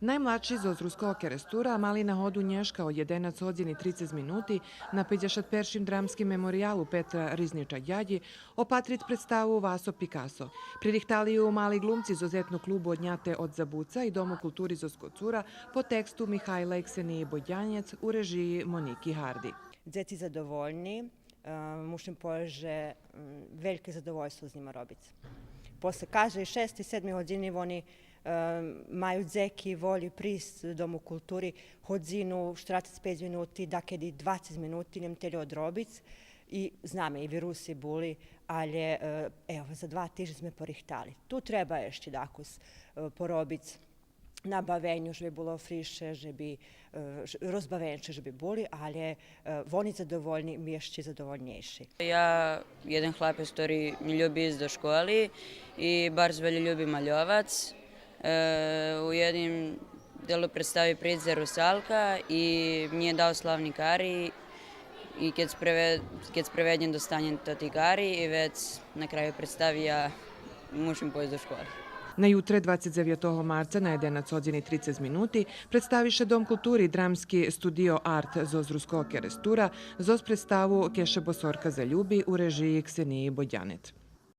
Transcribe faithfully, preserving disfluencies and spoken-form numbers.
Наймладши зоз Руского Керестура мали нагоду нєшка од єденац годзин и трицец минути на пейдзешат першим драмским мемориялу Петра Ризнича Дядї опатриц представу Васо Пикасо. Пририхтали ю мали глумци зоз Етно-клубу Одняте од забуца и Дому култури зоз Коцура по тексту Михайла и Ксениї Бодянєц у режиї Моники Гарди. Дзеци задовольни, е, мушим повесц же, м, вельке задовольство з нїма робиц. После каждей шестей, седмей годзини вони, е, маю дзеки волї присц Дому култури годзину, штерацец пейц минути, дакеди двацец минути, нєм телє одробиц. И знаме, и вируси були, алє, е, ево, за два тижнї зме порихтали. Ту треба ище дакус, е, поробиц на бавеню, же би було фришше, же би, е, ж-, розбавенше же би були, алє, е, вони задовольни, ми ище задовольнєйши. Я єден хлапец котри нє люби иц до школи и барз вельо люби мальовац. Е, у єдним делу представи придзе Русалка и мнє дал славни кари и кед спреве-, кед спреведнє достанє тоти кари и вец на краю представи я мушим пойсц до школи. На ютре, двацец дзевятого марца, на єденац годзин и трицец минути, представи ше Дом култури драмски студио Арт зоз Руского Керестура зоз представу Ке ше босорка залюби у режиї Ксениї Бодянет.